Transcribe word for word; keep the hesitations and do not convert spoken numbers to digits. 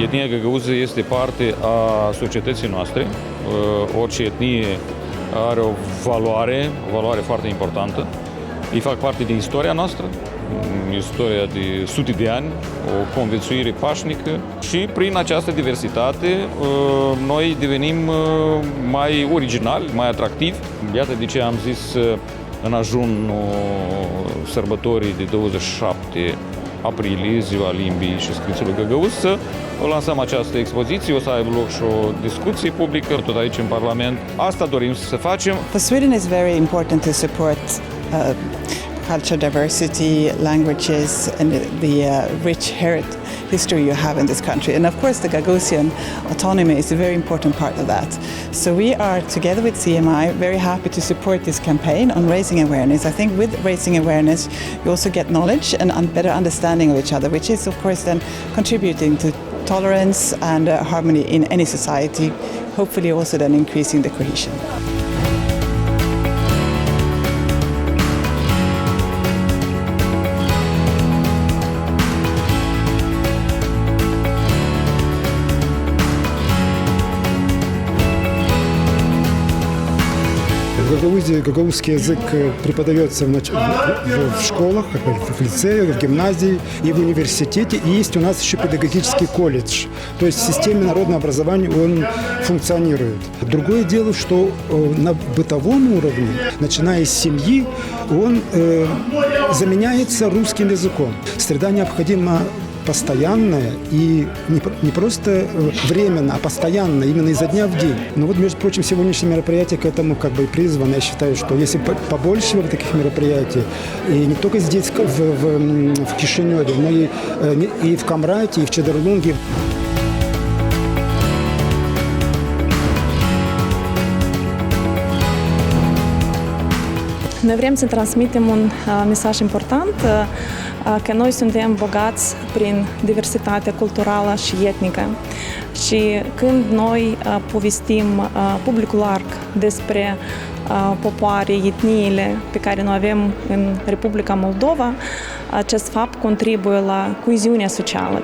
Etnia gagauză este parte a societății noastre. Orice etnie are o valoare, o valoare foarte importantă. Ei fac parte din istoria noastră, istoria de sute de ani, o conviețuire pașnică și prin această diversitate noi devenim mai originali, mai atractivi. Iată de ce am zis în ajun sărbătorii de douăzeci și șapte aprilie, Ziua Limbii și Scriitorului Găgăuz, să lansăm această expoziție, o să aibă loc și o discuție publică, tot aici în Parlament. Asta dorim să facem. For Sweden, it's very important to support uh, cultural diversity, languages, and the uh, rich heritage history you have in this country. And of course, the Gagausian autonomy is a very important part of that. So we are, together with C M I, very happy to support this campaign on raising awareness. I think with raising awareness, you also get knowledge and un-, better understanding of each other, which is, of course, then contributing to tolerance and uh, harmony in any society, hopefully also then increasing the cohesion. В Гагаузии гагаузский язык, э, преподаётся в нач-, в, в, в школах, в, в лицее, в гимназии и в университете. И есть у нас ещё педагогический колледж. То есть в системе народного образования он функционирует. Другое дело, что, э, на бытовом уровне, начиная с семьи, он, э, заменяется русским языком. Среда необходима постоянная и не про-, не просто, э, временно, а постоянно, именно изо дня в день. Ну вот, между прочим, сегодняшнее мероприятие к этому как бы и призвано. Я считаю, что если по-, побольше вот таких мероприятий, и не только здесь, в, в, м, в Кишинёве, но и, э, не-, и в Комрате, и в Чедерлунге. Noi vrem să transmitem un, a, mesaj important, a, a, că noi suntem bogați prin diversitatea culturală și etnică. Și când noi, a, povestim, a, publicul larg despre, a, popoare, etniile pe care noi avem în Republica Moldova, acest fapt contribuie la coeziunea socială.